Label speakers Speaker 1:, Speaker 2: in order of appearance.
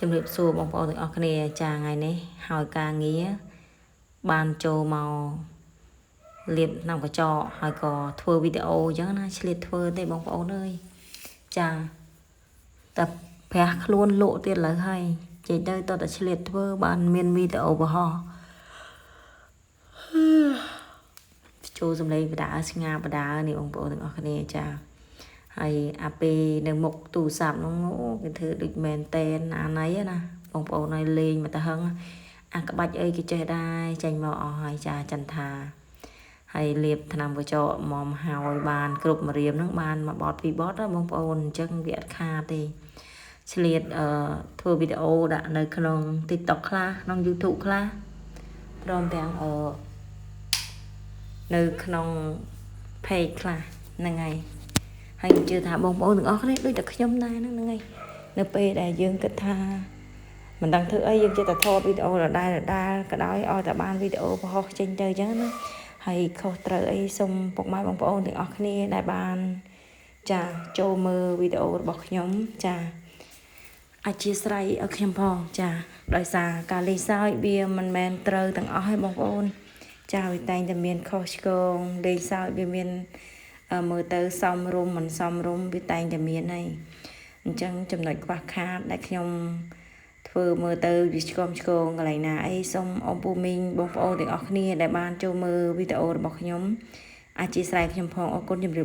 Speaker 1: ជំរាបសួរបងប្អូនទាំងអស់គ្នាចាថ្ងៃនេះហើយការងារបានចូលមកលាបក្នុងកញ្ចក់ហើយក៏ធ្វើវីដេអូអញ្ចឹងណាឆ្លៀតធ្វើទេបងប្អូនអើយចាតែប្រាស់ខ្លួនលក់ទៀតឡើយហើយចេញទៅតតែឆ្លៀតធ្វើបានមានវីដេអូបង្ហោះចូលសំឡេងបដាស្ងាបដានេះបងប្អូនទាំងអស់គ្នាចាហើយអាពេលនៅមុខទូរស័ព្ទហ្នឹងអូគេធ្វើដូចមែនតែនអាណីណាបងប្អូនឲ្យលេងមកទៅហឹងអាក្បាច់អីគេចេះដែរចេញមកអស់ហើយចាចន្ទថាហើយលាបថ្នាំកញ្ចក់មុំហើយបានគ្រប់ម្រាមហ្នឹងបានមួយបត់ពីរបត់ណាបងប្អូនអញ្ចឹងវាអត់ខាតទេឆ្លៀតអឺធ្វើវីដេអូដាក់នៅក្នុង TikTok ខ្លះក្នុង YouTube ខ្លះព្រមទាំងអឺនៅក្នុង page ខ្លះហ្នឹងហើយហើយខ្ញុំជឿថាបងប្អូនទាំងអស់គ្នាដូចតែខ្ញុំដែរហ្នឹងហ្នឹងហើយនៅពេលដែលយើងគិតថាមិនដឹងធ្វើអីយើងចេះតែថតវីដេអូដដែលដដែលក៏ដោយឲ្យតែបានវីដេអូបង្ហោះចេញទៅអញ្ចឹងណាហើយខុសត្រូវអីសូមពុកម៉ែបងប្អូនទាំងអស់គ្នាដែលបានចាចូលមើលវីដេអូរបស់ខ្ញុំចាអធិស្ឋានឲ្យខ្ញុំផងចាដោយសារការលេងសើចវាមិនមែនត្រូវទាំងអស់ទេបងប្អូនចាវាតែងតែមានខុសឆ្គងលេងសើចវាមានមើលទៅសមរម្យមិនសមរម្យវាតែងតែមានហើយអញ្ចឹងចំណុចខ្វះខាតដែលខ្ញុំធ្វើមើលទៅវាឆ្គាំឆ្គងកន្លែងណាអីសូមអរពូមីងបងប្អូនទាំងអស់គ្នាដែលបានចូលមើលវីដេអូរបស់ខ្ញុំអធិស្ឋានខ្ញុំផងអរគុណជម្រាប។